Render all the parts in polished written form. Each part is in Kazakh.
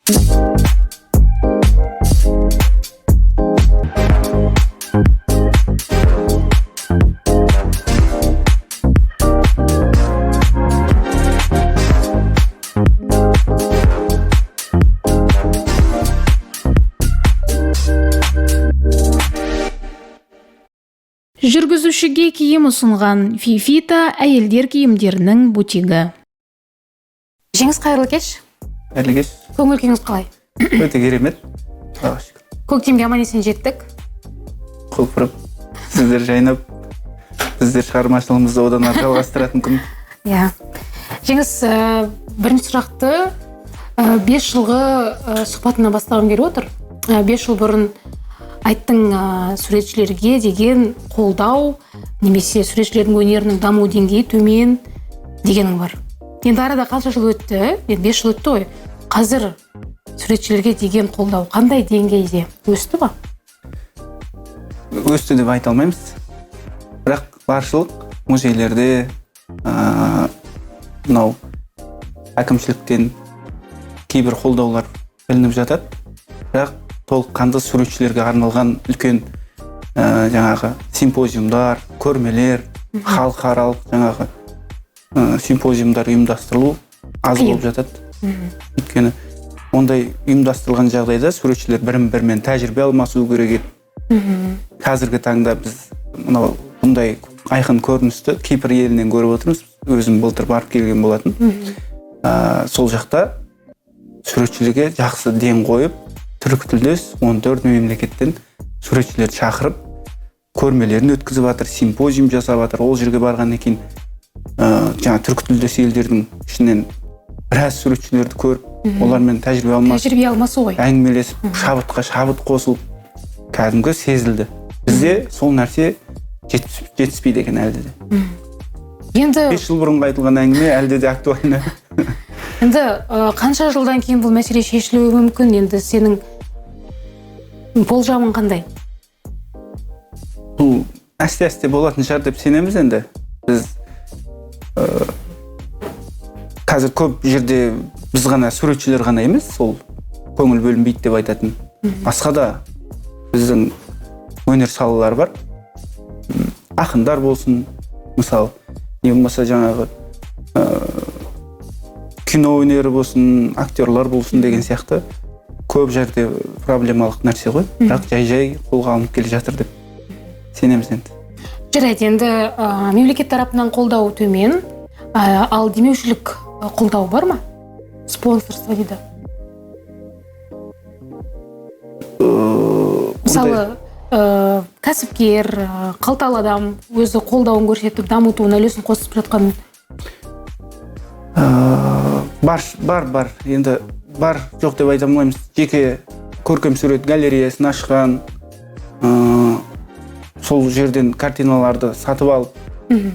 Жүргізушіге киім ұсынған Фифита әйелдер киімдерінің бутигі. Жеңіс, қайырлы кеш. Қайырлы кеш. Көңіл күйіңіз қалай? Өте керемет, Құдайға шүкір. Көктемге аман есен жеттік. Құлпырып, сіздер жайнап, біздер шығармашылығымызды одан ары жалғастыратын күн. Иә. Жеңіс, бірінші сұрақты 5 жылғы сұхбатынан бастағым келіп отыр. 5 жыл бұрын айттың, суретшілерге деген қолдау немесе суретшілердің өнерінің даму деңгейі төмен дегенің бар. Енді арада қанша жыл өтті? Енді 5 жыл өтті ғой. Қазір суретшілерге деген қолдау қандай деңгейде? Өсті ба? Өсті деп айта алмаймыз. Бірақ баршылық музейлерде, мынау әкімшіліктен кейбір қолдаулар білініп жатады. Бірақ толыққанды суретшілерге арналған үлкен жаңағы симпозиумдар, көрмелер, халықаралық жаңағы симпозиумдар ұйымдастырылу аз Қиын. болып жатады. Өйткені ондай ұйымдастырылған жағдайда суретшілер бірін-бірімен тәжірибе алмасу керек еді. Қазіргі таңда біз мынау бұндай айқын көріністі Кипр елінен көріп отырмыз. Өзім былтыр барып келген болатын. Сол жақта суретшілерге жақсы ден қойып, түркі тілдес 14 мемлекеттен суретшілерді шақырып, көрмелерін өткізіп жатыр, симпозиум жасап жатыр. Ол жерге барғаннан кейін, жаңа түркі тілдес елдердің ішінен біраз суретшілерді көріп, олармен тәжірибе алмасып, Тәжірибе алмасу ғой. әңгімелесіп, шабытқа шабыт қосылып, кәдімгі сезілді. Бізде сол нәрсе жетіспейді екен әлде де. Енді 5 жыл бұрынғы айтылған әңгіме әлде де актуальны. Енді қанша жылдан кейін бұл мәселе шешілуі мүмкін? Енді сенің болжамың қандай? Бұл әсте-әсте болатын шығар деп сенеміз енді. Біз қазір көп жерде біз ғана суретшілер ғана емес, сол көңіл бөлінбейді деп айтатын. Басқа да біздің өнер салалары бар. Ақындар болсын, мысалы, не болмаса жаңағы кино өнері болсын, актерлар болсын деген сияқты көп жерде проблемалық нәрсе ғой. Бірақ жай-жай қолға алынып келе жатыр деп сенеміз енді. Жарайды, енді мемлекет тарапынан қолдау төмен, ал демеушілік қолдау бар ма? Спонсорство дейді. Мысалы, кәсіпкер, қалталы адам өзі қолдауын көрсетіп, дамытуына үлесін қосып жатқан. Бар, бар, бар. Енді бар, жоқ деп айта алмаймыз. Жеке көркем сурет галереясын ашқан, сол жерден картиналарды сатып алып,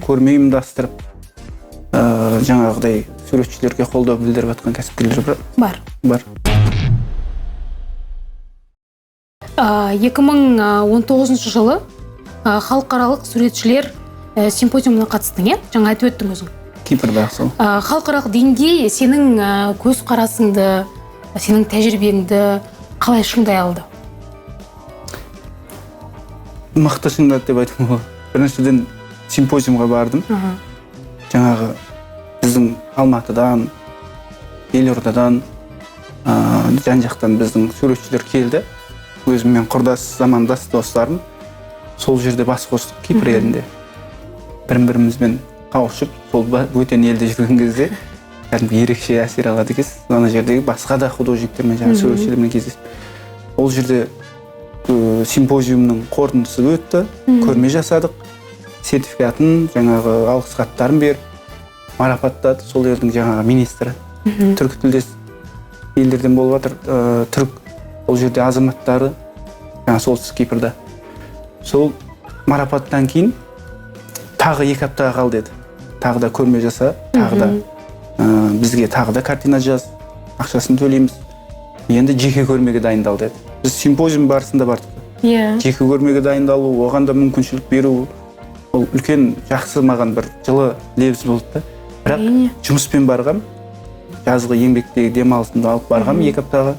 көрме ұйымдастырып, жаңағыдай суретшілерге қолдау білдіріп жатқан кәсіпкерлер бар. Бар. Бар. 2019 жылы, халықаралық суретшілер симпозиумына қатыстың, иә? Жаңа айтып өттің өзің. Кипрда сол. Халықаралық деңгей сенің көзқарасыңды, сенің тәжірибеңді қалай шыңдай алды? Мықты шыңдады деп айтуға болады. Біріншіден симпозиумға бардым. Жаңағы біздің Алматыдан, Елордадан, жан-жақтан біздің суретшілер келді. Өзіммен құрдас, замандас достарым. Сол жерде бас қостық Кипр елінде. Бір-бірімізбен қауышып, сол бөтен елде жүрген кезде кәдімгі ерекше әсер алады екенсіз. Ана жердегі басқа да художниктермен, жаңа суретшілермен кездесіп. Ол жерде симпозиумның қорытындысы өтті, көрме жасадық. Сертификатын, жаңағы алғыс хаттарын беріп, марапаттады. Сол елдің жаңағы министрі. Түркі тілдес елдерден болып жатыр. Түрік ол жерде азаматтары, жаңа Солтүстік Кипрда. Сол марапаттан кейін тағы 2 аптаға қал деді. Тағы да көрме жаса, тағы да, бізге тағы да картина жаз, ақшасын төлейміз. Енді жеке көрмеге дайындал деді. Біз симпозиум барысында бардық. Жеке көрмеге дайындалу, оған да мүмкіншілік беру, ол үлкен жақсы маған бір жылы лебіз болды да. Бірақ жұмыспен барғам, Жазғы еңбектегі демалысымды алып барғанмын 2 аптаға.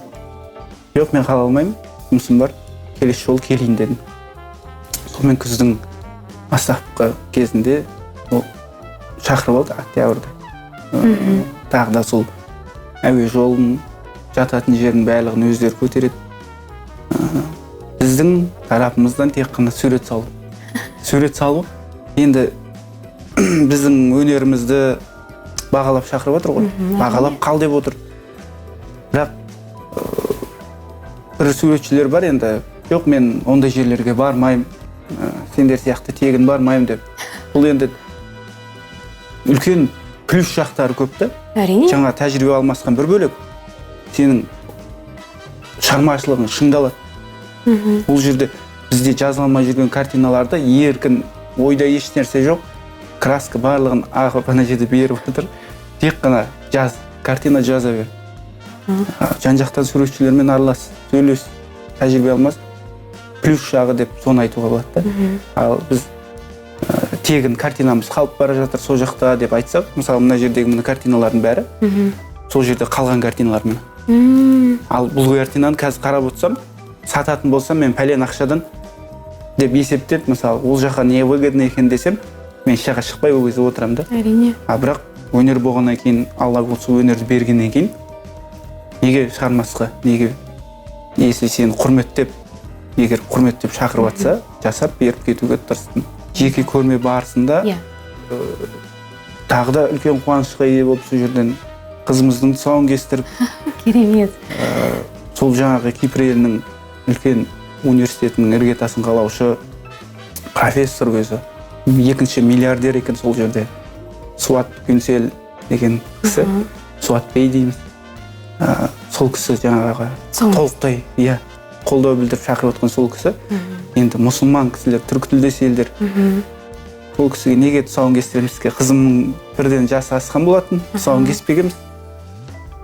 Жоқ, мен қала алмаймын, жұмысым бар, келесі жолы келейін дедім. Сонымен күздің бастапқы кезінде ол шақырып алды, октябрьде. Тағы да сол әуе жолын, жататын жерін барлығын өздері көтереді. Біздің тарапымыздан тек қана сурет салу. Сурет салу енді біздің өнерімізді бағалап шақырып отыр ғой. Бағалап қал деп отыр. Бірақ бір суретшілер бар енді, жоқ, мен ондай жерлерге бармаймын, сендер сияқты тегін бармаймын деп. Бұл енді үлкен плюс жақтары көп та. Әрине. Жаңа тәжірибе алмасқан бір бөлек, сенің шығармашылығың шыңдалады. Бұл жерде бізде жазыла алмай жүрген картиналарда еркін ойда еш нәрсе жоқ, краска барлығын ағып ана жерде беріп отыр, тек қана жаз, картина жаза бер. Жан жақтан суретшілермен аралас, сөйлес, тәжірибе алмас. Плюс жағы деп соны айтуға болады да. Ал біз тегін картинамыз қалып бара жатыр сол жақта деп айтсақ, мысалы мына жердегі мына картиналардың бәрі сол жерде қалған картиналар міне. Ал бұл картинаны қазір қарап отырсам, сататын болсам мен пәлен ақшадан деп есептеп, мысалы ол жаққа не выгодно екен десем, мен еш жаққа шықпай ол кезде отырамын да. Әрине. А бірақ өнер болғаннан кейін, Алла осы өнерді бергеннен кейін неге шығармасқа, неге, если сені құрметтеп, егер құрметтеп шақырып жатса, жасап беріп кетуге тырыстым. Жеке көрме барысында тағы да үлкен қуанышқа ие болып, сол жерден қызымыздың тұсауын кестіріп. Керемет. Сол жаңағы Кипр елінің үлкен университетінің іргетасын қалаушы профессор өзі, екінші миллиардер екен сол жерде, Суат Күнсел деген кісі, Суат бей дейміз. Сол кісі жаңағы толықтай иә қолдау білдіріп шақырып отқан сол кісі. Енді мұсылман кісілер, түркі тілдес елдер. Сол кісіге неге тұсауын кестіреміз? Қызымның бірден жасы асқан болатын, тұсауын кеспегенбіз.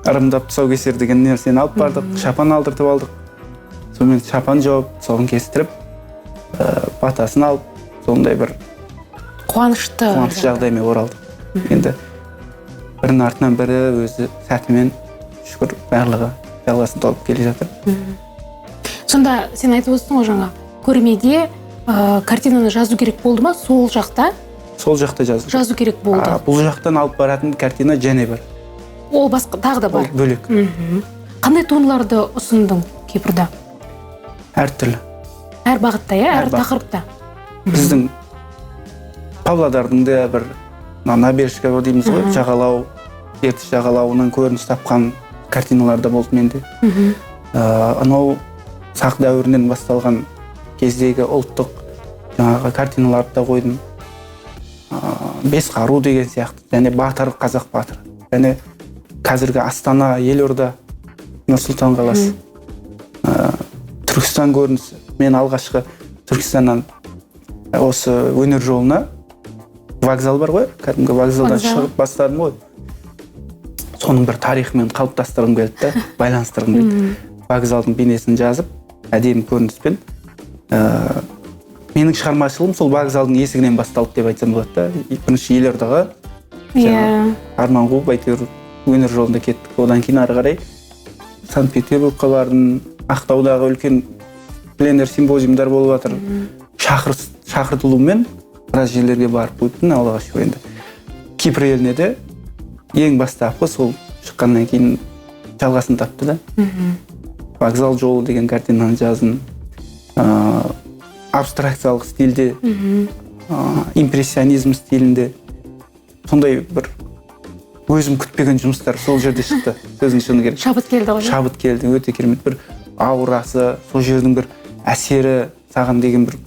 Ырымдап тұсау кесер деген нәрсені алып бардық, шапан алдыртып алдық. Сонымен шапан жауып, тұсауын кестіріп, батасын алып, сондай бір қуанышты жағдаймен оралдық. Енді бірінің артынан бірі өзі сәтімен, шүкір, барлығы жалғасын тауып келе жатыр. Сонда сен айтып отырсың ғой жаңа, көрмеде картинаны жазу керек болды ма? Сол жақта? Сол жақта жазу. Жазу керек болды. Бұл жақтан алып баратын картина және бар. Ол басқа тағы да бар. Ол бөлек. Қандай туындыларды ұсындың Кипрда? Әртүрлі. Әр бағытта, иә? Әр тақырыпта. Біздің Павлодардың да бір набережка дейміз ғой, жағалау, Ертіс жағалауынан көрініс тапқан картиналар да болды менде. Анау сақ дәуірінен басталған кездегі ұлттық жаңағы картиналарды да қойдым. Бес қару деген сияқты, және батыр, қазақ батыр, және қазіргі Астана, Елорда, Нұр-Сұлтан қаласы, Түркістан көрінісі. Мен алғашқы Түркістаннан осы өнер жолына вокзал бар ғой, кәдімгі вокзалдан шығып бастадым ғой. Соның бір тарихымен қалыптастырғым келді да, байланыстырғым келді. Вокзалдың бейнесін жазып, әдемі көрініспен. Менің шығармашылығым сол вокзалдың есігінен басталды деп айтсам болады да. Бірінші Елордаға арман қуып, әйтеуір өнер жолында кеттік. Одан кейін ары қарай Санкт-Петербургқа бардым. Ақтаудағы үлкен пленэр симпозиумдар болып жатыр. Шақыртылумен біраз жерлерге барып өттім, Аллаға шүкір. Енді Кипр еліне де ең бастапқы сол шыққаннан кейін жалғасын тапты да. Вокзал жолы деген картинаны жаздым. Абстракциялық стильде, импрессионизм стилінде. Сондай бір өзім күтпеген жұмыстар сол жерде шықты. Сөздің шыны керек. Шабыт келді ғой. Шабыт келді, өте керемет бір аурасы, сол жердің бір әсері, саған деген бір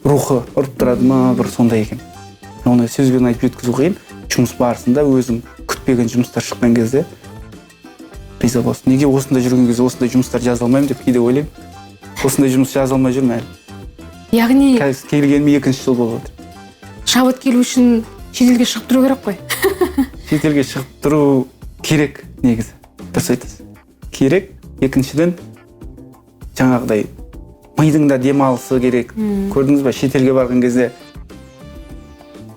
рухы ұрып тұрады ма, бір сондай екен. Оны сөзбен айтып жеткізу қиын. Жұмыс барысында өзің күтпеген жұмыстар шыққан кезде риза болсын. Неге осында жүрген кезде осындай жұмыстар жаза алмаймын деп кейде ойлаймын. Осындай жұмыс жаза алмай жүрмін әлі. Яғни қазір келгеніме екінші жыл болып отыр. Шабыт келу үшін шетелге шығып тұру керек қой. Шетелге шығып тұру керек негізі. Дұрыс айтасыз. Керек. Екіншіден жаңағыдай мидың да демалысы керек. Көрдіңіз ба, шетелге барған кезде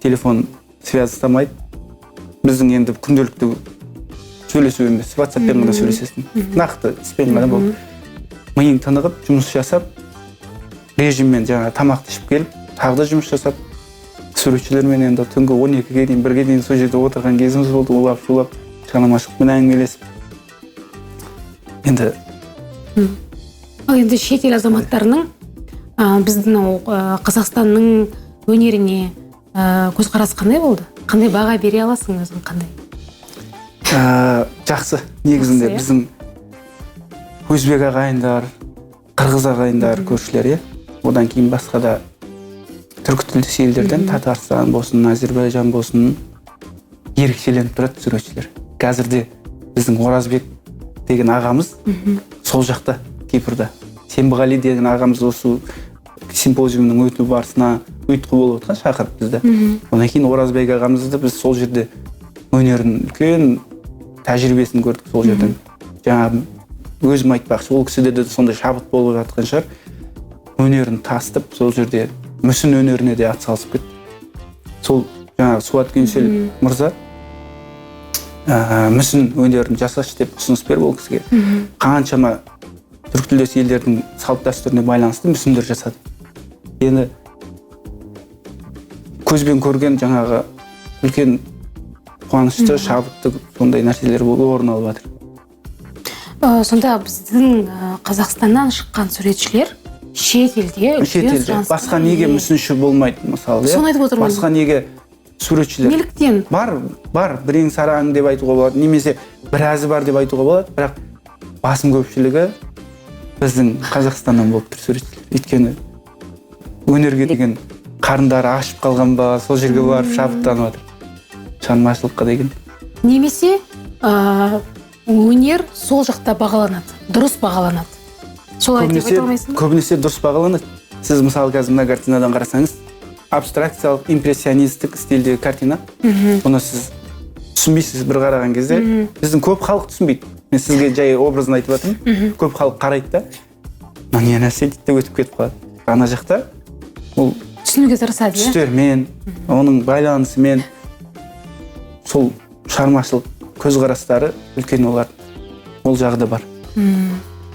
телефон связь ұстамайды. Біздің енді күнделікті Сөйлесу емес, WhatsApp-пен ғана сөйлесесің. Нақты іспен ғана болды. Миың тынығып, жұмыс жасап, режиммен жаңағы тамақты ішіп келіп, тағы да жұмыс жасап, суретшілермен енді түнгі 12-ге дейін, 1-ге дейін сол жерде отырған кезіміз болды, улап шулап, шығармашылықпен әңгімелесіп. Енді Ал енді шетел азаматтарының біздің Қазақстанның өнеріне көзқарасы қандай болды? Қандай баға бере аласың өзің, қандай? Жақсы негізінде. Жақсы, иә? Біздің өзбек ағайындар, қырғыз ағайындар, көршілер, иә, одан кейін басқа да түркі тілдес елдерден, Татарстан болсын, Әзербайжан болсын, ерекшеленіп тұрады суретшілер. Қазірде біздің Оразбек деген ағамыз сол жақта, Кипрда, Сембіғали деген ағамыз осы симпозиумның өту барысына ұйытқы болып отқан, шақырып бізді. Одан кейін Оразбек ағамызды біз сол жерде өнерін, үлкен тәжірибесін көрдік сол жерден. Жаңағы өзім айтпақшы, ол кісіде де сондай шабыт болып жатқан шығар, өнерін тасытып, сол жерде мүсін өнеріне де атсалысып кетті. Сол жаңағы Суат Гүнсел мырза мүсін өнерін жасашы деп ұсыныс беріп, ол кісіге қаншама түркі тілдес елдердің салт дәстүріне байланысты мүсіндер жасады. Енді көзбен көрген жаңағы үлкен қуанышты, шабытты сондай нәрселер болып орын алып жатыр. Сонда біздің Қазақстаннан шыққан суретшілер шет елде үлкен Шетелде сұранысқа басқа неге ие. мүсінші болмайды, мысалы, иә? Соны айтып отырмын. Басқа неге суретшілер Неліктен? Бар, бірең сараң деп айтуға болады немесе біразы бар деп айтуға болады, бірақ басым көпшілігі біздің Қазақстаннан болып тұр суретшілер. Өйткені өнерге деген қарындары ашып қалған ба, сол жерге барып шабыттанып жатыр шығармашылыққа деген. Немесе өнер сол жақта бағаланады, дұрыс бағаланады, солай деп айта алмайсың ба? Көбінесе дұрыс бағаланады. Сіз, мысалы, қазір мына картинадан қарасаңыз, абстракциялық импрессионистік стильдегі картина. Бұны сіз түсінбейсіз бір қараған кезде. Біздің көп халық түсінбейді. Мен сізге жай образын айтып жатырмын. Көп халық қарайды да, мына не нәрсе дейді де, өтіп кетіп қалады. Ана жақта ол Түсінуге тырысады, иә. түстермен, оның байланысымен, сол шығармашылық көзқарастары үлкен олар, ол жағы да бар.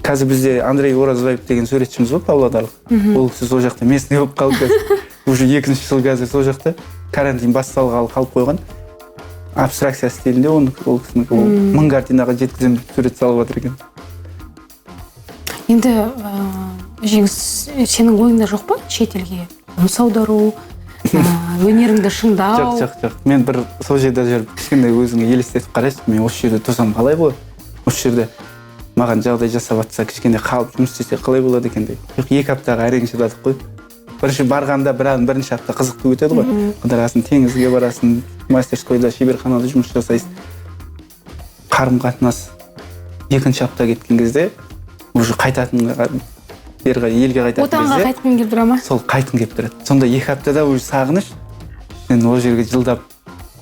Қазір бізде Андрей Оразбаев деген суретшіміз бар, павлодарлық. Ол кісі сол жақта местный болып қалды қазір, уже екінші жыл қазір сол жақта, карантин басталғалы қалып қойған. Абстракция стилінде оны, ол кісінікі. Ол 1000 картинаға жеткіземін деп сурет салып жатыр екен. Енді Жеңіс, сенің ойыңда жоқ па шетелге қоныс аудару, өнеріңді шыңдау? Жоқ, мен бір сол жерде жүріп, кішкене өзіңе елестетіп қарайсың: мен осы жерде тұрсам қалай болады, осы жерде маған жағдай жасап жатса, кішкене қалып жұмыс істесе қалай болады екен деп. Жоқ, 2 аптаға әрең шыдадық қой. Бірінші барғанда бірінші апта қызықты өтеді ғой: қыдырасың, теңізге барасың, мастерскойда, шеберханада жұмыс жасайсың, қарым қатынас. Екінші апта кеткен кезде уже қайтатын, бері қарай елге қайтатын Отанға кезде қайтқың келіп тұра ма? Сол қайтқың келіп тұрады. Сонда 2 аптада уже сағыныш. Мен ол жерге жылдап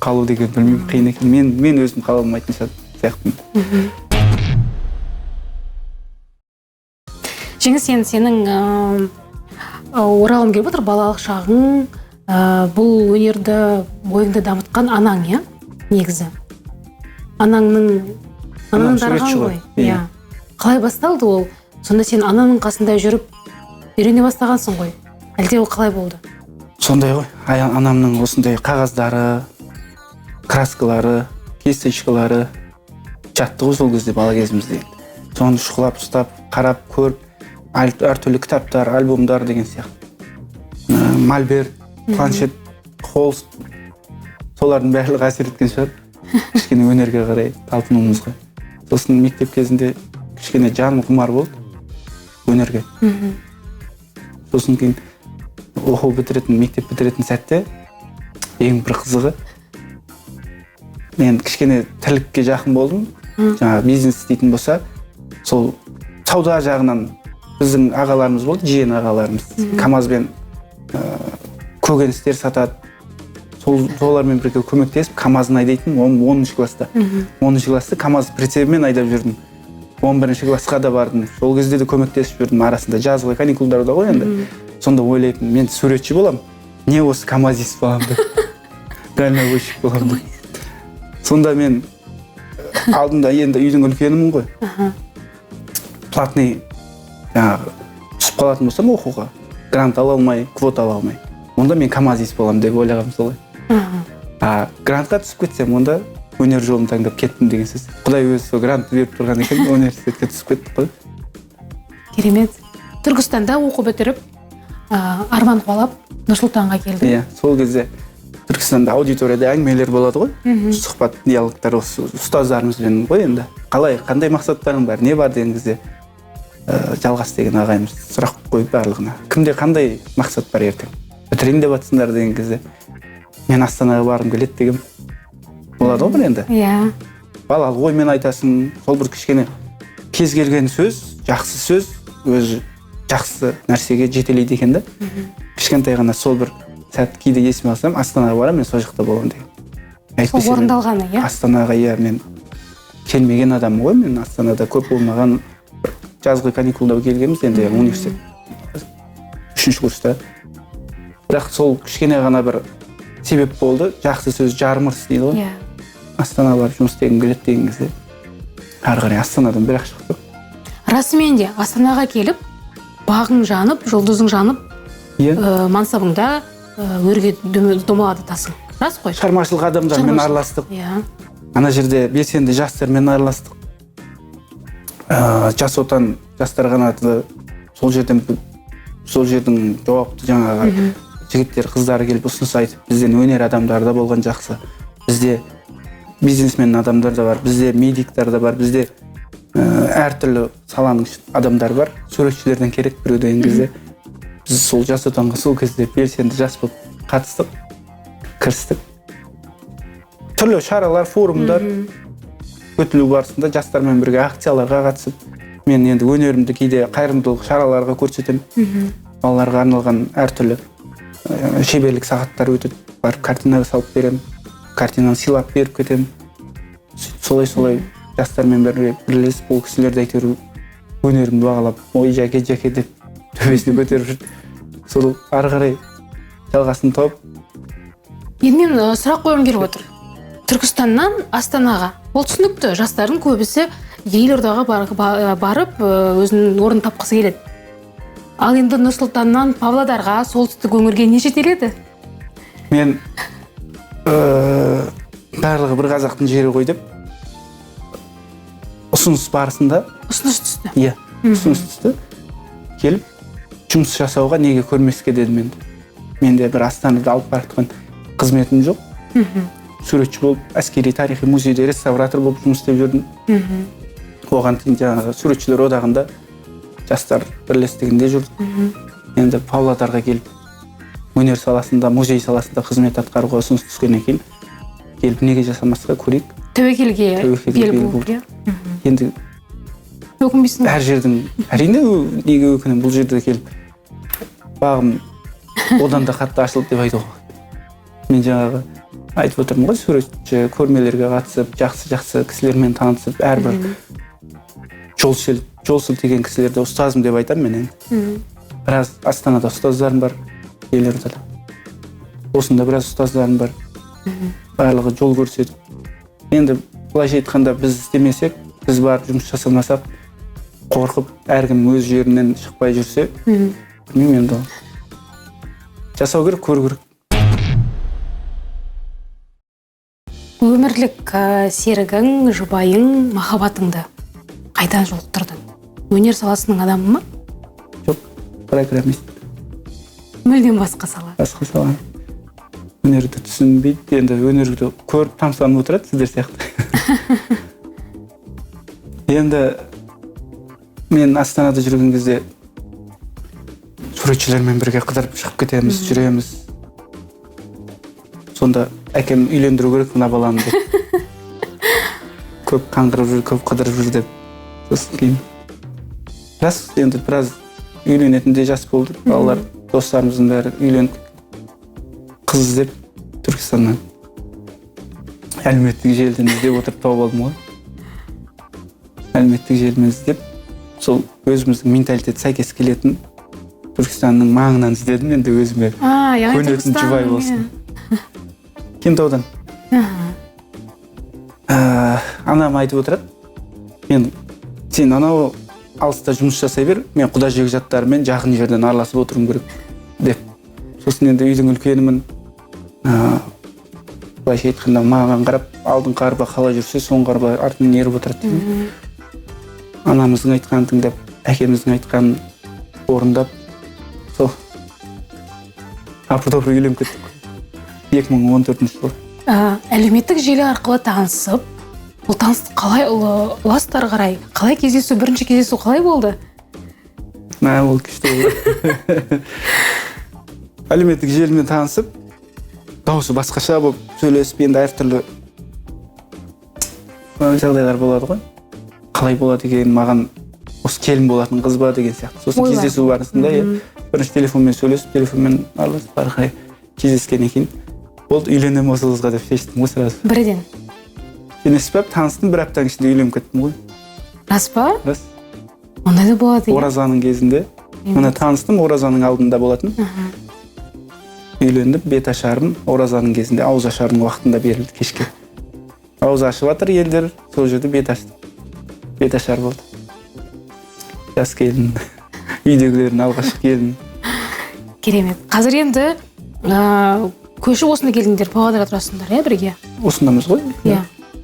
қалу деген, білмеймін, қиын екен. Мен өзім қала алмайтын сияқтымын. Жеңіс, енді сенің оралғың келіп отыр, балалық шағың, бұл өнерді бойыңда дамытқан анаң, иә? Негізі. Анам Анаң дарыған суретші ғой. ғой. Иә. Иә. Қалай басталды ол? Сонда сен ананың қасында жүріп үйрене бастағансың ғой. Әлде ол қалай болды? Сондай ғой. Анамның осындай қағаздары, краскалары, кисточкалары жатты ғой сол кезде, бала кезімізде. Соны шұқылап ұстап, қарап, көріп, әртүрлі кітаптар, альбомдар деген сияқты. Мольберт, планшет, холст, солардың барлығы әсер еткен шығар кішкене өнерге қарай талпынуымызға. Сосын мектеп кезінде кішкене жаным құмар болды өнерге. Сосын кейін оқу бітіретін, мектеп бітіретін сәтте ең бір қызығы, мен кішкене тірлікке жақын болдым. Жаңағы бизнес істейтін болса, сол сауда жағынан біздің ағаларымыз болды, жиен ағаларымыз. Камазбен көкөністер сатады. Солармен бірге көмектесіп, камазын айдайтын 10 класста. 10 класста камаз прицебімен айдап жүрдім. 11 классқа да бардым. Сол кезде де көмектесіп жүрдім арасында. Жазғы каникулдарда ғой енді. Сонда ойлайтынмын, мен суретші боламын, не осы камазист боламын деп. Дальнобойщик боламын деп. Сонда мен Алдында енді үйдің үлкенімін ғой. Платный жаңағы түсіп қалатын болсам оқуға, грант ала алмай, квота ала алмай, онда мен камазист боламын деп ойлағанмын солай. А грантқа түсіп кетсем, онда өнер жолын таңдап кеттім деген сөз. Құдай өзі сол грантты беріп тұрған екен, университетке түсіп кеттік қой. Керемет. Түркістанда оқу бітіріп, арман қуалап Нұр-Сұлтанға келдің. Иә, сол кезде Түркістанда аудиторияда әңгімелер болады ғой, сұхбат, диалогтар осы ұстаздарымызбен ғой енді. Қалай, қандай мақсаттарың бар, не бар деген кезде Жалғас деген ағайымыз сұрақ қойып барлығына. Кімде қандай мақсат бар ертең? Бітірейін деп жатсыңдар деген кезде мен Астанаға барғым келеді деген болады ғой бір енді. Иә. Балалық оймен айтасың, сол бір кішкене кез келген сөз, жақсы сөз, өзі жақсы нәрсеге жетелейді екен да. Кішкентай ғана сол бір сәт кейде есіме алсам, Астанаға барамын, мен сол жақта боламын деген. Сол орындалғаны, иә? Астанаға, иә, мен келмеген адаммын ғой, мен Астанада көп болмаған, жазғы каникулда келгенбіз енді университет 3-ші курста. Бірақ сол кішкене ғана бір себеп болды, жақсы сөз жарым ырыс дейді ғой. Иә. Астанаға барып жұмыс істегім келеді деген кезде ары қарай Астанадан бірақ шықтық. Расымен де Астанаға келіп, бағың жанып, жұлдызың жанып, иә, мансабыңда өрге домалады тасың. Рас қой? Шығармашылық адамдармен араластық. Иә. Ана жерде белсенді жастармен араластық. Жас Отан жастар қанаты, сол жерден сол жердің жауапты жаңағы жігіттер, қыздары келіп ұсыныс айтып, бізден өнер адамдары да болған жақсы, бізде бизнесмен адамдар да бар, бізде медиктар да бар, бізде әртүрлі саланың адамдары бар, суретшілерден керек біреу деген кезде біз сол Жас Отанға сол кезде белсенді жас болып қатыстық, кірістік. Түрлі шаралар, форумдар өтілу барысында жастармен бірге акцияларға қатысып, мен енді өнерімді кейде қайырымдылық шараларға көрсетемін. Балаларға арналған әртүрлі шеберлік сағаттар өтеді, барып картина салып беремін, картинаны сыйлап беріп кетемін. Солай-солай жастармен бірге бірлесіп, ол кісілер де әйтеуір өнерімді бағалап, ой, жәке, жәке деп төбесіне көтеріп жүрді. Сол ары қарай жалғасын тауып. Енді мен сұрақ қойғым келіп отыр. Түркістаннан Астанаға. Ол түсінікті, жастардың көбісі елордаға барып өзінің орнын тапқысы келеді. Ал енді Нұр-Сұлтаннан Павлодарға, солтүстік өңірге не жетеледі? Мен барлығы бір қазақтың жері ғой деп ұсыныс барысында ұсыныс түсті. Иә, ұсыныс түсті. Келіп жұмыс жасауға неге көрмеске дедім енді. Менде бір Астанада алып бара жатқан қызметім жоқ. Суретші болып, әскери тарихи музейде реставратор болып жұмыс істеп жүрдім. Оған дейін жаңағы суретшілер одағында, жастар бірлестігінде жүрдім. Енді Павлодарға келіп өнер саласында, музей саласында қызмет атқаруға ұсыныс түскеннен кейін келіп неге жасамасқа, көрейік. Тәуекелге бел буып, иә. Енді өкінбейсің әр жердің, әрине неге өкінемін, бұл жерде келіп бағым одан да қатты ашылды деп айтуға болады. Мен жаңағы айтып отырмын ғой, суретші көрмелерге қатысып, жақсы-жақсы кісілермен танысып, әрбір жол сілтеген кісілерді ұстазым деп айтамын мен енді. Біраз Астанада ұстаздарым бар, елордада. Осында біраз ұстаздарым бар. Барлығы жол көрсетіп. Енді былайша айтқанда біз істемесек, біз барып жұмыс жасамасақ, қорқып әркім өз жерінен шықпай жүрсе, білмеймін енді. Жасау керек, көру керек. Өмірлік серігің, жұбайың, махаббатыңды қайдан жолықтырдың? Өнер саласының адамы ма? Жоқ, программист. Мүлдем басқа сала. Басқа сала. Өнерді түсінбейді, енді өнерді көріп тамсанып отырады сіздер сияқты. Енді мен Астанада жүрген кезде суретшілермен бірге қыдырып шығып кетеміз, жүреміз. Сонда әкем үйлендіру керек мына баланы деп. Көп қаңғырып жүр, көп қыдырып жүр деп. Сосын кейін рас, енді біраз үйленетін де жас болды. Балалар, достарымыздың бәрі үйленіп, қыз іздеп Түркістаннан әлеуметтік желіден іздеп отырып тауып алдым ғой. Әлеуметтік желімен іздеп, сол өзіміздің менталитет сәйкес келетін Түркістанның маңынан іздедім енді өзіме. Көнетін жұбай болсын. Кентаудан. Анам айтып отырады, мен сен анау алыста жұмыс жасай бер, мен құда жекжаттарыммен жақын жерден араласып отыруым керек деп. Сосын енді үйдің үлкенімін, былайша айтқанда маған қарап алдыңғы арба қалай жүрсе соңғы арба артынан еріп отырады дейді. Анамыздың айтқанын тыңдап, әкеміздің айтқанын орындап, сол апыр-топыр үйленіп кеттік 2014 жылы. Әлеуметтік желі арқылы танысып, ол таныстық қалай ұласты ары қарай? Қалай кездесу, бірінші кездесу қалай болды? Ол күшті болды. Әлеуметтік желімен танысып, дауысы басқаша болып сөйлесіп, енді әртүрлі жағдайлар болады ғой. Қалай болады екен, маған осы келін болатын қыз ба деген сияқты. Сосын Ойлар. кездесу барысында, бірінші телефонмен сөйлесіп, телефонмен араласып, ары қарай кездескеннен кейін болды, үйленемін осы қызға деп шештім ғой сразу. Бірден? Сенесіз бе, таныстым, бір аптаның ішінде үйленіп кеттім ғой. Рас па? Рас. Ондай да болады, иә? Оразаның кезінде. Міне таныстым, оразаның алдында болатын. Үйлендім, бет ашарым оразаның кезінде, ауыз ашардың уақытында берілді кешке. Ауыз ашып жатыр елдер, сол жерде бет аштым. Бет ашар болды. Жас келін, үйдегілердің алғашқы келін. Керемет. Қазір енді көшіп осында келдіңдер, Павлодарда тұрасыңдар, иә, бірге? Осындамыз ғой. Иә.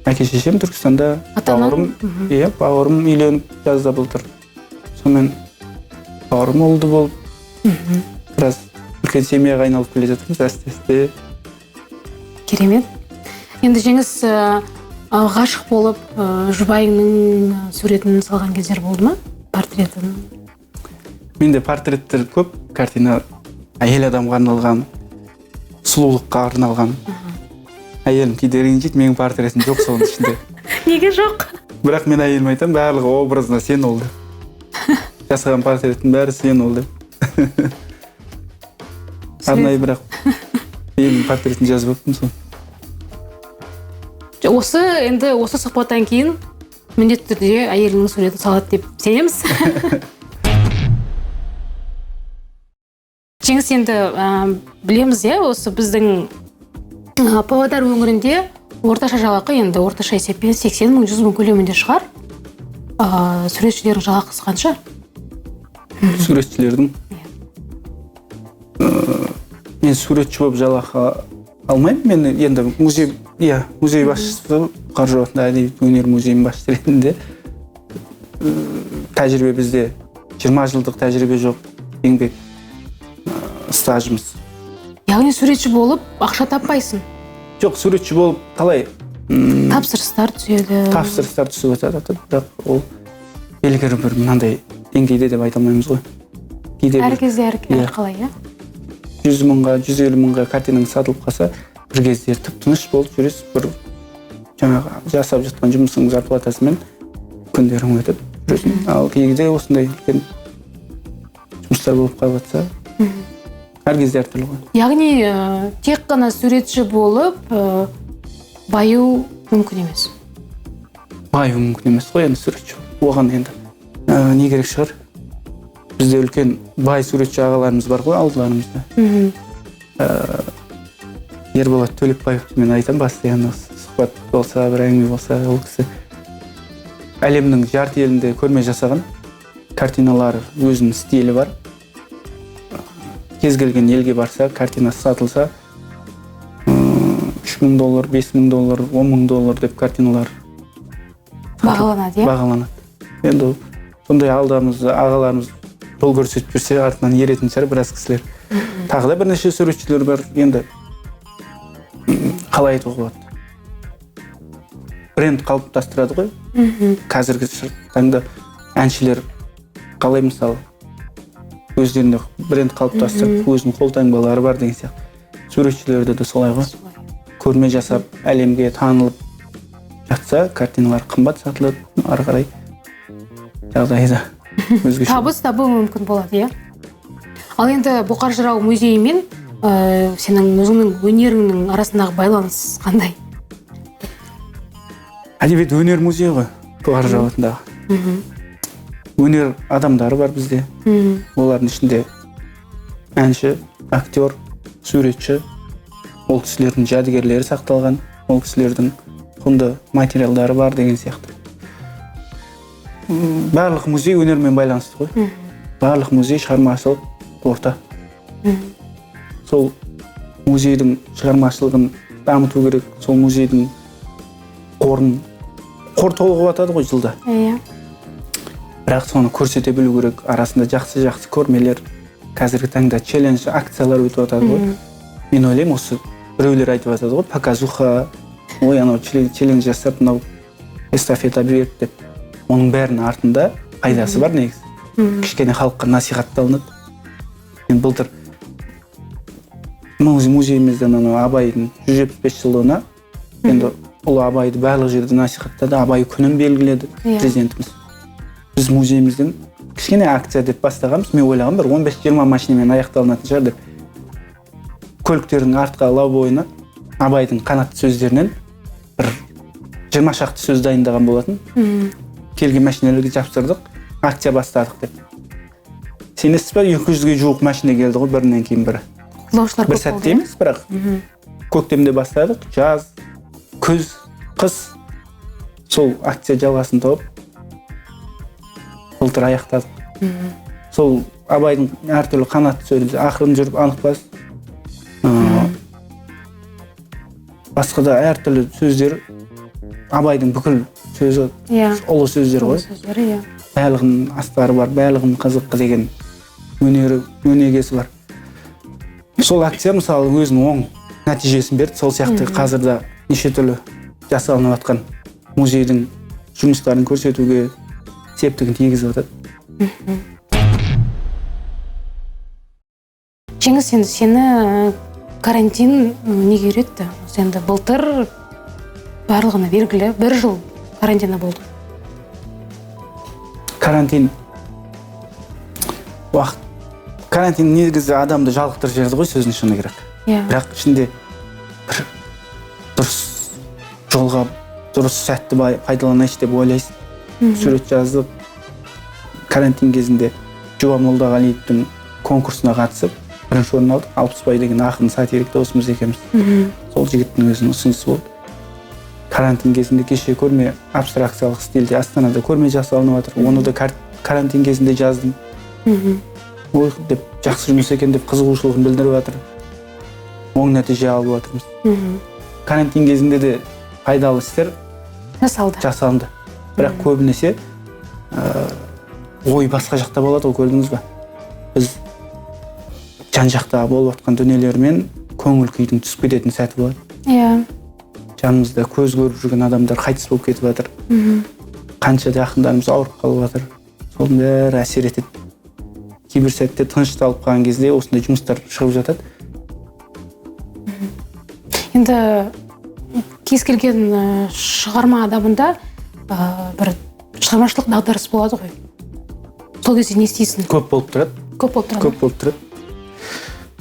Әке шешем Түркістанда, Ата-анаң? бауырым, иә, бауырым үйленіп жазда былтыр. Сонымен бауырым ұлды болып, біраз үлкен семьяға айналып келе жатырмыз әсте-әсте. Керемет. Енді Жеңіс, ғашық болып, жұбайыңның суретін салған кездер болды ма? Портретін? Менде портреттер көп, картина әйел адамға арналған, сұлулыққа арналған. Әйелім кейде ренжиді, менің портретім жоқ соның ішінде. Неге жоқ? Бірақ мен әйеліме айтамын, барлығы образына сен ол деп. Жасаған портреттің бәрі сен ол деп. Арнайы бірақ менің портретін жазып алыппын сол. Осы енді осы сұхбаттан кейін міндетті түрде әйеліңнің суретін салады деп сенеміз. Жеңіс, енді білеміз, иә, осы біздің Павлодар өңірінде орташа жалақы енді орташа есеппен 80 мың, 100 мың көлемінде шығар. Суретшілердің жалақысы қанша? Суретшілердің? Мен суретші болып жалақы алмаймын. Мен енді музей, иә, музей басшысы, Бұқар жырау атындағы әдебиет өнер музейінің басшысы ретінде. Тәжірибе бізде 20 жылдық тәжірибе жоқ, еңбек стажымыз. Яғни суретші болып ақша таппайсың? Жоқ, суретші болып қалай? Тапсырыстар түседі. Тапсырыстар түсіп жатады, бірақ ол белгілі бір мынандай деңгейде деп айта алмаймыз ғой. Кейде Әр бір кезде Иә. әр қалай, иә? 100 мыңға, 150 мыңға картинаң сатылып қалса, бір кездері тып-тыныш болып жүресіз, бір жаңағы жасап жатқан жұмысыңның зарплатасымен күндерің өтіп жүресің. Ал кейде осындай үлкен жұмыстар болып қалып жатса, әр кезде әртүрлі ғой. Яғни тек қана суретші болып баю мүмкін емес. Баю мүмкін емес қой енді суретші. Оған енді не керек шығар? Бізде үлкен бай суретші ағаларымыз бар ғой алдыларымызда. Ерболат Төлепбаевты мен айтамын, постоянно сұхбат болса, бір әңгіме болса, ол кісі әлемнің жарты елінде көрме жасаған, картиналары өзінің стилі бар. Кез келген елге барса, картинасы сатылса, үш мың доллар, бес мың доллар, он мың доллар деп картиналар бағаланады, иә? Бағаланады. Енді ол сондай алдамыз, ағаларымыз жол көрсетіп жүрсе, артынан еретін шығар біраз кісілер. Тағы да бірнеше суретшілер бар. Енді қалай айтуға болады? Бренд қалыптастырады ғой. Қазіргі таңда әншілер қалай мысалы өздеріне бренд қалыптастырып, өзінің қолтаңбалары бар деген сияқты. Суретшілерде де солай ғой. Көрме жасап, әлемге танылып жатса, картиналар қымбат сатылады, ары қарай жағдайы да өзгеше. Табыс табу мүмкін болады, иә? Ал енді Бұқар жырау музейі мен сенің өзіңнің өнеріңнің арасындағы байланыс қандай? Әдебиет өнер музейі ғой, Бұқар жырау атындағы. Өнер адамдары бар бізде. Олардың ішінде әнші, актер, суретші, ол кісілердің жәдігерлері сақталған, ол кісілердің Құнды материалдары бар деген сияқты. Барлық музей өнермен байланысты ғой. Барлық музей шығармашылық орта. Сол музейдің шығармашылығын дамыту керек. Сол музейдің қорын, қор толығып жатады ғой жылда. Иә. Бірақ соны көрсете білу керек. Арасында жақсы-жақсы көрмелер, қазіргі таңда челлендж, акциялар өтіп жатады ғой. Мен ойлаймын, осы біреулер айтып жатады ғой, показуха, ой, анау челлендж жасап, мынау эстафета берді деп. Оның бәрінің артында пайдасы бар негізі. Кішкене халыққа насихатталынады. Мен былтыр музейімізден анау Абайдың 175 жылдығына, енді ұлы Абайды барлық жерде насихаттады, Абай күнін белгіледі президентіміз. Біз музейімізден кішкене акция деп бастағанбыз. Мен ойлағанмын, бір 15-20 машинамен аяқталынатын шығар деп. Көліктердің артқы лобовойына Абайдың қанатты сөздерінен бір 20 шақты сөз дайындаған болатын. Келген машиналерге жапсырдық, акция бастадық деп. Сенесіз ба, 200-ге жуық машина келді ғой бірінен кейін бірі. Жолаушылар бір көп сәтте болды, емес, бірақ көктемде бастадық, жаз, күз, қыс, сол акция жалғасын тауып, былтыр аяқтадық. Сол Абайдың әртүрлі қанатты сөзі, ақырын жүріп анық бас, басқа да әртүрлі сөздер, Абайдың бүкіл сөзі ұлы сөздер ғой. Сөздері, иә. Барлығының астары бар, барлығының қызық деген өнері, өнегесі бар. Сол акция мысалы өзінің оң нәтижесін берді. Сол сияқты қазір де неше түрлі жасалынып жатқан музейдің жұмыстарын көрсетуге септігін тигізіп жатады. Жеңіс, енді сені карантин неге үйретті? Осы енді былтыр барлығына белгілі бір жыл карантинда болдық. Карантин уақыт, карантин негізі адамды жалықтырып жіберді ғой, сөздің шыны керек. Бірақ ішінде бір дұрыс жолға, дұрыс сәтті пайдаланайыншы деп ойлайсың. Сурет жазып, карантин кезінде Жұбан Молдағалиевтің конкурсына қатысып, бірінші орын алдық. Алпысбай деген ақын, сатирик досымыз екеуміз. Сол жігіттің өзінің ұсынысы болды. Карантин кезінде кеше көрме абстракциялық стильде Астанада көрме жасалынып жатыр. Оны да карантин кезінде жаздым. Ой деп, жақсы жұмыс екен деп қызығушылығын білдіріп жатыр. Оң нәтиже алып жатырмыз. Карантин кезінде де пайдалы істер жасалды. Жасалынды. Бірақ көбінесе ой басқа жақта болады ғой, көрдіңіз ба? Біз жан жақта болып жатқан дүниелермен көңіл күйдің түсіп кететін сәті болады. Жанымызда көз көріп жүрген адамдар қайтыс болып кетіп жатыр. Қанша жақындарымыз ауырып қалып жатыр. Соның бәрі әсер етеді. Кейбір сәтте тынышталып қалған кезде осындай жұмыстар шығып жатады. Енді кез келген шығарма адамында бір шығармашылық дағдарыс болады ғой. Сол кезде не істейсің? Көп болып тұрады. Көп болып тұрады. Көп болып тұрады.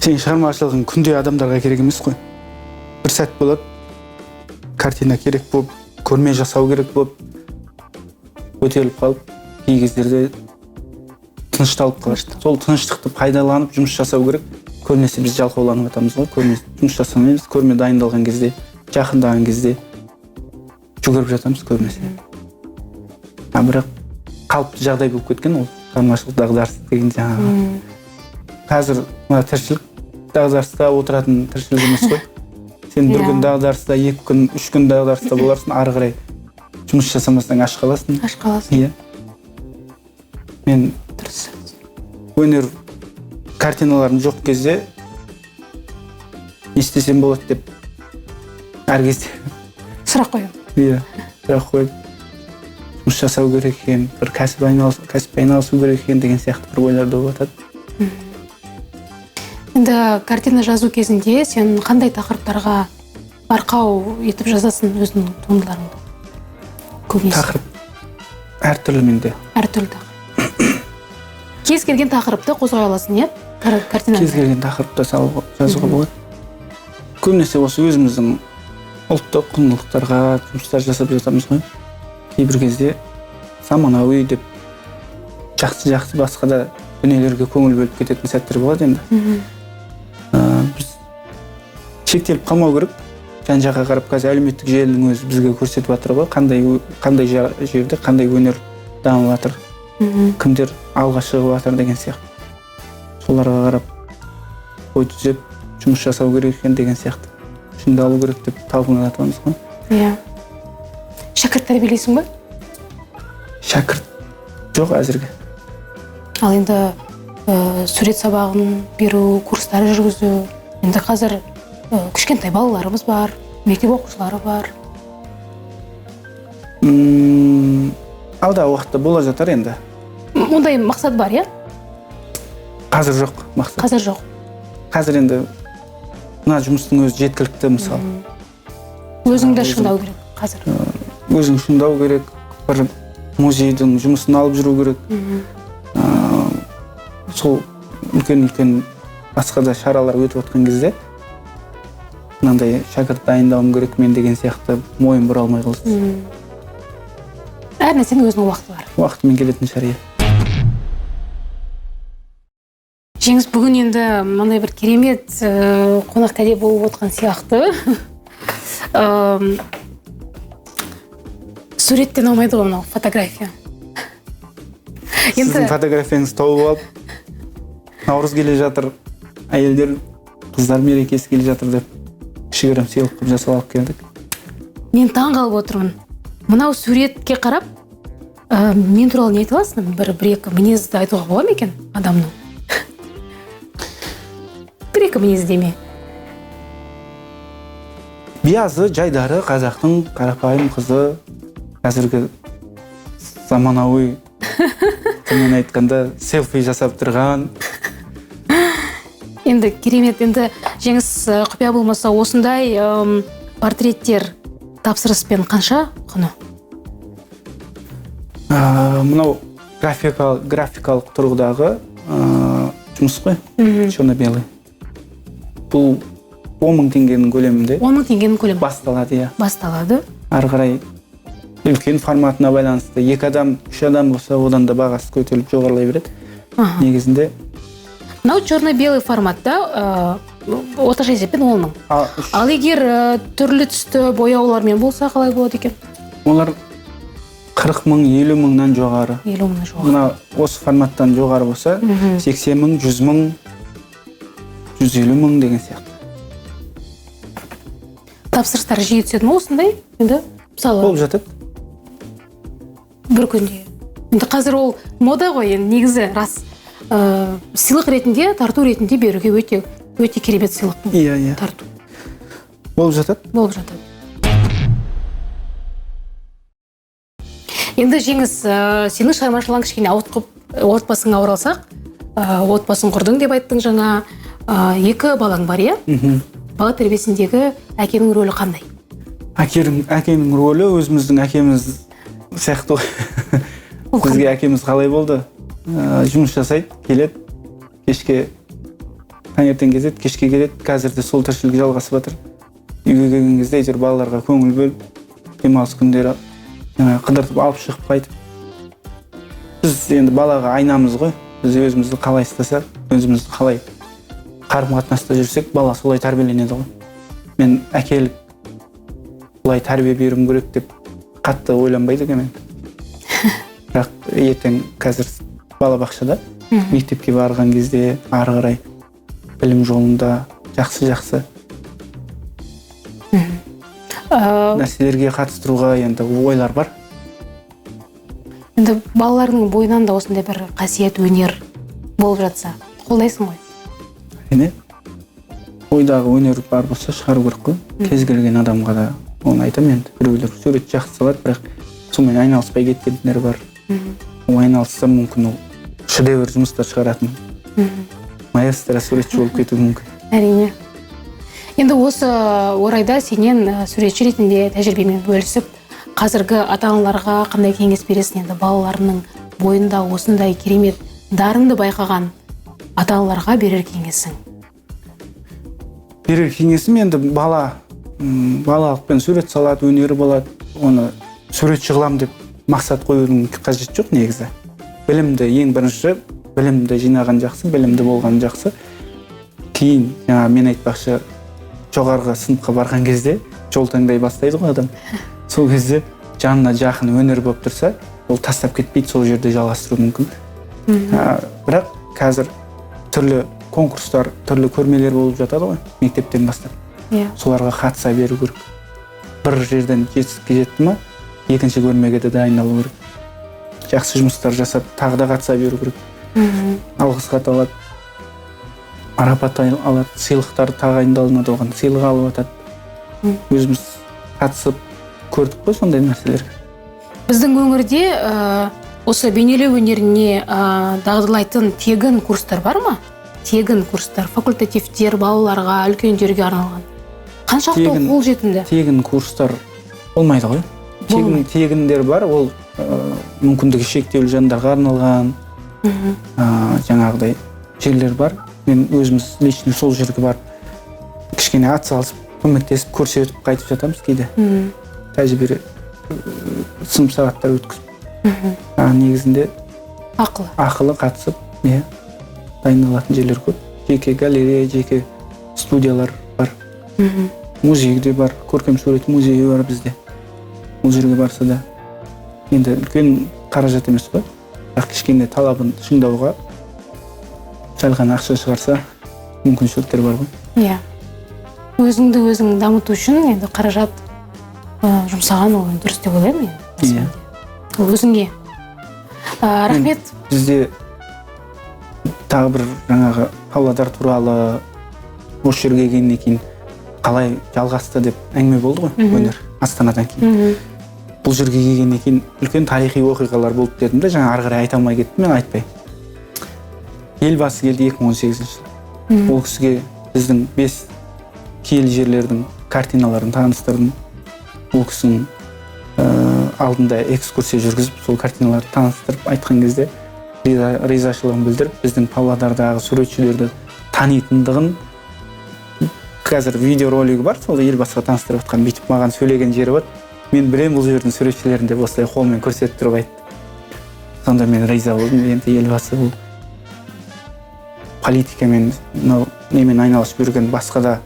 Сенің шығармашылығың күнде адамдарға керек емес қой. Бір сәт болады, картина керек болып, көрме жасау керек болып, көтеріліп қалып, кей кездерде тынышталып қалады. Тынышталып. Сол тыныштықты пайдаланып жұмыс жасау керек. Көбінесе біз жалқауланып жатамыз ғой, көбінесе жұмыс жасамаймыз, көрме дайындалған кезде, жақындаған кезде жүгіріп жатамыз көбінесе. Бірақ қалыпты жағдай болып кеткен ол шығармашылық дағдарыс деген жаңағы. Қазір мына тіршілік дағдарыста отыратын тіршілік емес қой. Сен бір күн дағдарыста, екі күн, үш күн дағдарыста боларсың, ары қарай жұмыс жасамасаң аш қаласың. Аш қаласың. Иә. Мен Дұрыс. өнер картиналарым жоқ кезде не істесем болады деп әр кезде сұрақ қоямын. Иә, сұрақ қойып жұмыс жасау керек екен, бір кәсіппен айналысу керек екен деген сияқты бір ойлар да болып жатады. Енді картина жазу кезінде сен қандай тақырыптарға арқау етіп жазасың өзіңнің туындыларыңды? Көбінесе. Тақырып әртүрлі менде. Әртүрлі тақырып. Кез келген тақырыпты қозғай аласың, иә? Картинада. Кез келген тақырыпты жазуға болады. Көбінесе осы өзіміздің ұлттық құндылықтарға жұмыстар жасап жатамыз ғой. Кейбір кезде заманауи деп жақсы-жақсы басқа да дүниелерге көңіл бөліп кететін сәттер болады енді. Біз шектеліп қалмау керек. Жан жаққа қарап, қазір әлеуметтік желінің өзі бізге көрсетіп жатыр ғой, қандай жерде қандай өнер дамып жатыр, кімдер алға шығып жатыр деген сияқты. Соларға қарап ой түзеп жұмыс жасау керек екен деген сияқты. Шыңдалу керек деп талпынып жатырмыз ғой. Иә. Шәкірт тәрбиелейсің бе? Шәкірт жоқ әзірге. Ал енді сурет сабағын беру, курстар жүргізу, енді қазір кішкентай балаларымыз бар, мектеп оқушылары бар. Алдағы уақытта бола жатар енді. Ондай мақсат бар, иә? Қазір жоқ мақсат. Қазір жоқ. Қазір енді мына жұмыстың өзі жеткілікті, мысалы. Өзіңді шыңдау керек қазір. Өзің шыңдау керек, бір музейдің жұмысын алып жүру керек. Сол үлкен-үлкен басқа да шаралар өтіп отқан кезде мынандай шәкірт дайындауым керек мен деген сияқты мойын бұра алмай қаласың. Әр нәрсенің өзінің уақыты бар. Уақытымен келетін шығар, иә. Жеңіс, бүгін енді мынандай бір керемет қонақ кәде болып отқан сияқты. Суреттен алмайды ғой мынау фотография. Сіздің фотографияңызды тауып алып, Наурыз келе жатыр, әйелдер, қыздар мерекесі келе жатыр деп кішігірім сыйлық қылып жасап алып келдік. Мен таң қалып отырмын. Мынау суретке қарап, мен туралы не айта аласың? Бір екі мінезді айтуға бола ма екен адамның? Бір екі мінез деме. Биязы, жайдары, қазақтың қарапайым қызы, қазіргі заманауи тілмен айтқанда селфи жасап тұрған. Енді керемет, енді Жеңіс, құпия болмаса осындай портреттер тапсырыспен қанша құны? Мынау графикалық тұрғыдағы жұмыс қой, черно-белый. Бұл 10 мың теңгенің көлемінде. 10 мың теңгенің көлемі. Басталады, иә. Басталады. Ары қарай үлкен форматына байланысты 2 адам, 3 адам болса, одан да бағасы көтеріліп жоғарылай береді. Негізінде мынау черно-белый форматта орташа есеппен 10 мың. Ал егер түрлі түсті бояулармен болса қалай болады екен? Олар 40 мың, 50 мыңнан жоғары. 50 мыңнан жоғары. Мына осы форматтан жоғары болса, 80 мың, 100 мың, 150 мың деген сияқты. Тапсырыстар жиі түседі ме осындай? Енді мысалы болып жатады. Бір күнде. Енді қазір ол мода ғой, енді негізі рас. Сыйлық ретінде, тарту ретінде беруге өте, өте керемет сыйлық бұл. Иә, иә. Тарту. Болып жатады. Болып жатады. Енді Жеңіс, сенің шығармашылығың кішкене ауытқып, отбасыңа оралсақ, отбасын құрдың деп айттың жаңа, 2 балаң бар, иә? Бала тәрбиесіндегі әкенің рөлі қандай? Әкенің рөлі өзіміздің әкеміз сияқты ғой. Ол Бізге қандай? әкеміз қалай болды? Жұмыс жасайды, келеді, кешке таңертең кетеді, кешке келеді. Қазір де сол тіршілік жалғасып жатыр. Үйге келген кезде әйтеуір балаларға көңіл бөліп, демалыс күндері жаңағы қыдыртып алып шығып қайтып. Біз енді балаға айнамыз ғой. Біз өзімізді қалай ұстасақ, өзімізді қалай қарым-қатынаста жүрсек, бала солай тәрбиеленеді ғой. Мен әкелік былай тәрбие беруім керек деп қатты ойланбайды екенмін. Бірақ ертең қазір балабақшада, мектепке барған кезде ары қарай білім жолында жақсы-жақсы нәрселерге қатыстыруға енді ойлар бар. Енді балалардың бойынан да осындай бір қасиет, өнер болып жатса, қолдайсың ғой? Әрине. Ойдағы өнер бар болса шығару керек қой. Кез келген адамға да оны айтамын енді. Біреулер сурет жақсы салады, бірақ сонымен айналыспай кеткендер бар. Ол айналысса мүмкін ол шедевр жұмыстар шығаратын. Маэстро суретші болып кетуі мүмкін. Әрине. Енді осы орайда сенен суретші ретінде тәжірибемен бөлісіп, қазіргі ата-аналарға қандай кеңес бересің? Енді балаларының бойында осындай керемет дарынды байқаған ата-аналарға берер кеңесің? Берер кеңесім енді балалықпен сурет салады, өнері болады, оны суретші қыламын деп мақсат қоюдың қажеті жоқ негізі. Білімді ең бірінші, білімді жинаған жақсы, білімді болған жақсы. Кейін, жаңа мен айтпақшы, жоғарғы сыныпқа барған кезде Жол таңдай бастайды ғой адам. Сол кезде жанына жақын өнер болып тұрса, ол тастап кетпейді, сол жерде жалғастыруы мүмкін. Бірақ қазір түрлі конкурстар, түрлі көрмелер болып жатады ғой, мектептен бастап. Иә. Соларға қатыса беру керек. Бір жерден жетістікке жетті ма, екінші көрмеге де дайындалу керек. Жақсы жұмыстар жасап, тағы да қатыса беру керек. Алғыс хат алады, марапат алады, сыйлықтар тағайындалынады оған, сыйлық алып жатады. Өзіміз қатысып көрдік қой сондай нәрселерге. Біздің өңірде осы бейнелеу өнеріне дағдылайтын тегін курстар бар ма? Тегін курстар, факультативтер балаларға, үлкендерге арналған. Қаншалықты қолжетімді? Тегін курстар болмайды ғой. Тегіндер бар, ол мүмкіндігі шектеулі жандарға арналған, жаңағыдай жерлер бар. Мен өзіміз лично сол жерге барып кішкене ат салысып, көмектесіп, көрсетіп қайтып жатамыз кейде. Тәжірибе сынып сағаттар өткізіп. Негізінде ақылы. Ақылы қатысып, иә, дайындалатын жерлер көп. Жеке галерея, жеке студиялар бар. Музей де бар, көркем сурет музейі бар бізде. Ол жерге барса да енді үлкен қаражат емес қой, бірақ кішкене талабын шыңдауға сәл ғана ақша шығарса мүмкіншіліктер бар ғой. Иә, өзіңді өзің дамыту үшін енді қаражат жұмсаған ол дұрыс деп ойлаймын енді. Иә. Ол өзіңе. Рахмет. Бізде тағы бір жаңағы Павлодар туралы осы жерге келгеннен кейін қалай жалғасты деп әңгіме болды ғой, өнер Астанадан кейін. Бұл жерге келгеннен кейін үлкен тарихи оқиғалар болды дедім де, жаңа ары қарай айта алмай кеттім мен, айтпай. Елбасы келді 2018 жылы. Ол кісіге біздің 5 киелі жерлердің картиналарын таныстырдым. Ол кісінің алдында экскурсия жүргізіп, сол картиналарды таныстырып айтқан кезде ризашылығын білдіріп, біздің Павлодардағы суретшілерді танитындығын, қазір видеоролигі бар, сол Елбасыға таныстырып жатқан, бүйтіп маған сөйлеген жері бар. Мен білемін бұл жердің суретшілерін деп осылай қолмен көрсетіп тұрып айтты. Сонда мен риза болдым. Енді Елбасы бұл политикамен, мынау немен айналысып жүрген басқа да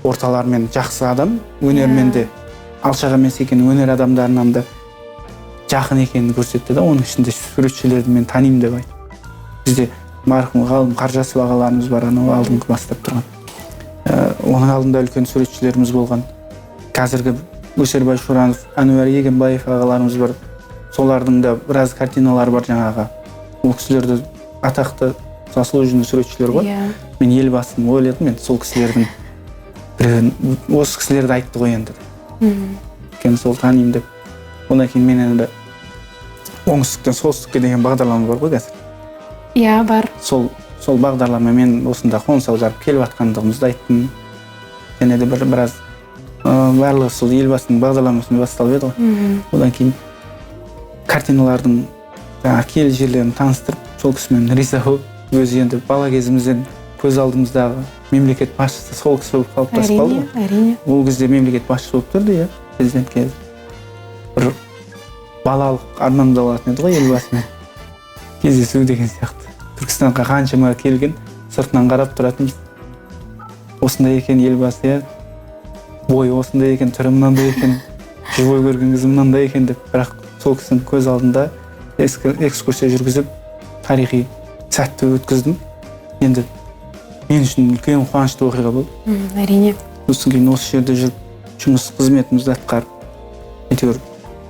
орталармен жақсы адам, өнермен де алшақ емес екен, өнер адамдарынан да жақын екенін көрсетті да, оның ішінде суретшілерді мен танимын деп айтты. Бізде марқұм Ғалым Қаржасов ағаларымыз бар, анау алдыңғы бастап тұрған. Оның алдында үлкен суретшілеріміз болған. Қазіргі Өсербай Шоранов, Әнуар Егенбаев ағаларымыз бар. Солардың да біраз картиналары бар жаңағы. Ол кісілерді атақты заслуженный суретшілер ғой. Мен Елбасын ойладым, мен сол кісілердің біреуін, осы кісілерді айтты ғой енді. Өйткені сол танимын деп. Одан кейін мен енді оңтүстіктен солтүстікке деген бағдарлама бар ғой қазір. Иә, бар. Сол бағдарламамен осында қоныс аударып келіп жатқандығымызды айттым. Және де біраз барлығы сол Елбасының бағдарламасымен басталып еді ғой. Одан кейін картиналардың жаңағы киелі жерлерін таныстырып, сол кісімен риза болып, өзі енді бала кезімізден көз алдымыздағы мемлекет басшысы сол кісі болып қалыптасып қалды ғой. Әрине. Ол кезде мемлекет басшысы болып тұрды, иә, президент кезі. Бір балалық арманда болатын еді ғой Елбасымен кездесу деген сияқты. Түркістанға қаншама келген, сыртынан қарап тұратынбыз. Осындай екен Елбасы, иә, бойы осындай екен, түрі мынандай екен, живой көрген кезде мынандай екен деп. Бірақ сол кісінің көз алдында экскурсия жүргізіп, тарихи сәтті өткіздім. Енді мен үшін үлкен қуанышты оқиға болды. Әрине. Сосын кейін осы жерде жүріп, жұмыс қызметімізді атқарып, әйтеуір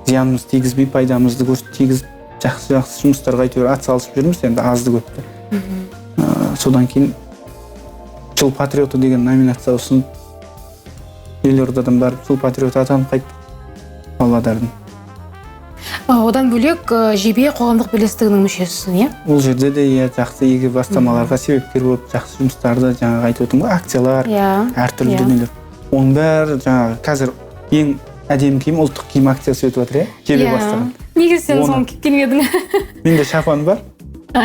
зиянымызды тигізбей, пайдамызды тигізіп, жақсы-жақсы жұмыстарға әйтеуір ат салысып жүрміз, енді азды көпті. Содан кейін Жыл патриоты деген номинация ұсынып, елордадан барып Жыл патриоты атанып қайттық Павлодардың. Одан бөлек, Жебе қоғамдық бірлестігінің мүшесісің, иә? Ол жерде де, иә, жақсы игі бастамаларға себепкер болып, жақсы жұмыстарды жаңағы айтып отырмын ғой, акциялар, әртүрлі дүниелер. Оның бәрі жаңағы қазір ең әдемі киім, ұлттық киім акциясы өтіп жатыр, иә? Жебе бастаған. Неге сен соны киіп келмедің? Менде шапан бар.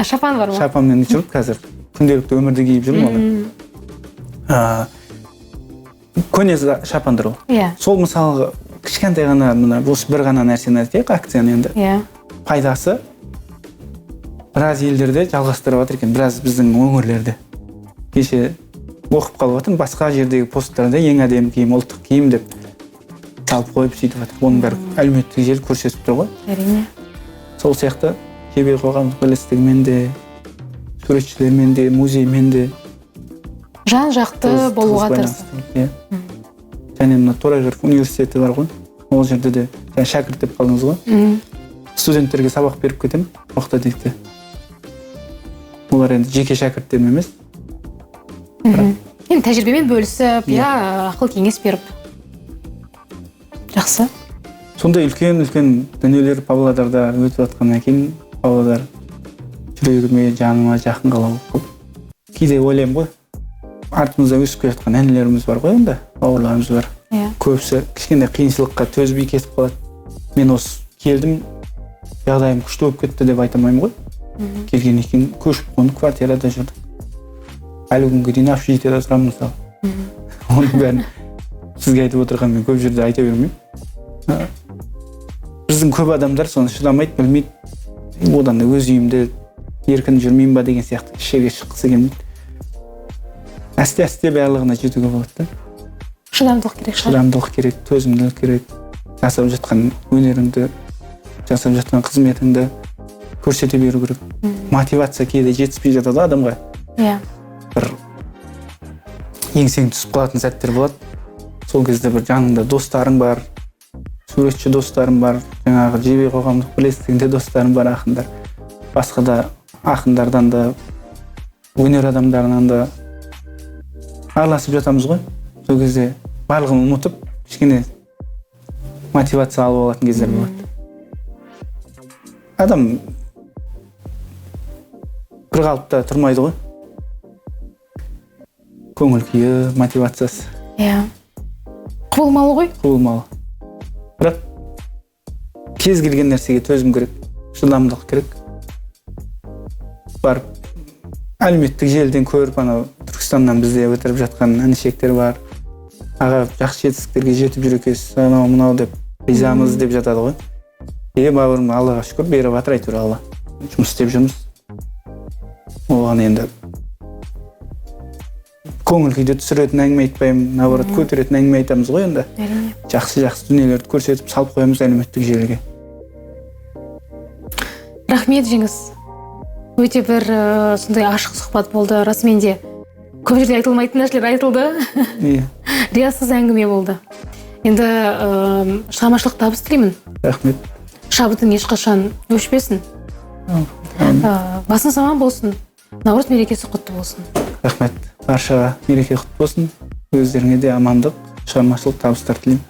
Шапан бар ма? Шапанмен жүріп қазір күнделікті өмірде киіп жүрмін оны. Көне шапандар ол. Сол мысалға кішкентай ғана мына осы бір ғана нәрсені айтайық, акцияны енді. Пайдасы біраз елдерде жалғастырып жатыр екен, біраз біздің өңірлерде. Кеше оқып қалып жатырмын, басқа жердегі посттарда ең әдемі киім, ұлттық киім деп Салып қойып сөйтіп жатыр. Оның бәрі әлеуметтік желі көрсетіп тұр ғой. Әрине. Сол сияқты Жебе қоғамдық бірлестігімен де, суретшілермен де, музеймен де жан жақты болуға тырысып. Иә. Және мына Торайғыров университеті бар ғой, ол жерде де жаңа шәкірт деп қалдыңыз ғой. Студенттерге сабақ беріп кетемін оқта-текте. Олар енді жеке шәкірттерім емес. Енді тәжірибемен бөлісіп, иә, ақыл кеңес беріп. Жақсы. Сондай үлкен-үлкен дүниелер Павлодарда өтіп жатқаннан кейін Павлодар жүрегіме, жаныма жақын қала болып қалды. Кейде ойлаймын ғой, артымызда өсіп келе жатқан інілеріміз бар ғой енді, бауырларымыз бар. Иә. Көбісі кішкене қиыншылыққа төзбей кетіп қалады. Мен осы келдім, жағдайым күшті болып кетті деп айта алмаймын ғой. Келгеннен кейін көшіп қонып квартирада жүрдік. Әлі күнге дейін общежитиеде тұрамын мысалы. Оның бәрін сізге айтып отырған мен көп жерде айта бермеймін. Біздің көп адамдар соны шыдамайды, білмейді. Одан да өз үйімде еркін жүрмеймін ба деген сияқты еш жерге шыққысы келмейді. Әсте-әсте барлығына жетуге болады да. Шыдамдылық керек шығар. Шыдамдылық керек, төзімділік керек. Жасап жатқан өнеріңді, жасап жатқан қызметіңді көрсете беру керек. Мотивация кейде жетіспей жатады адамға. Иә. Бір еңсең түсіп қалатын сәттер болады. Сол кезде бір жаныңда достарың бар, суретші достарым бар, жаңағы Жебе қоғамдық бірлестігінде достарым бар, ақындар. Басқа да ақындардан да, өнер адамдарынан да араласып жатамыз ғой. Сол кезде барлығын ұмытып, кішкене мотивация алып алатын кездер болады. Адам бір қалыпта тұрмайды ғой. Көңіл күйі, мотивациясы. Иә. Құбылмалы ғой. Құбылмалы. Бірақ кез келген нәрсеге төзім керек, шыдамдылық керек. Барып әлеуметтік желіден көріп, анау Түркістаннан бізде өтіріп жатқан інішектер бар. Аға, жақсы жетістіктерге жетіп жүр екенсіз, анау мынау деп ризамыз деп жатады ғой. Бауырым, Аллаға шүкір, беріп жатыр әйтеуір Алла. Жұмыс істеп жүрміз. Оған енді көңіл күйді түсіретін әңгіме айтпаймын, наоборот көтеретін әңгіме айтамыз ғой енді. Әрине. Жақсы-жақсы дүниелерді көрсетіп салып қоямыз әлеуметтік желіге. Рахмет, Жеңіс. Өте бір сондай ашық сұхбат болды. Расымен де көп жерде айтылмайтын нәрселер айтылды. Иә. Риясыз әңгіме болды. Енді шығармашылық табыс тілеймін. Рахмет. Шабытың ешқашан өшпесін. Басың аман болсын. Наурыз мерекесі құтты болсын. Рахмет. Баршаға мереке құтты болсын. Өздеріңе де амандық, шығармашылық табыстар тілеймін.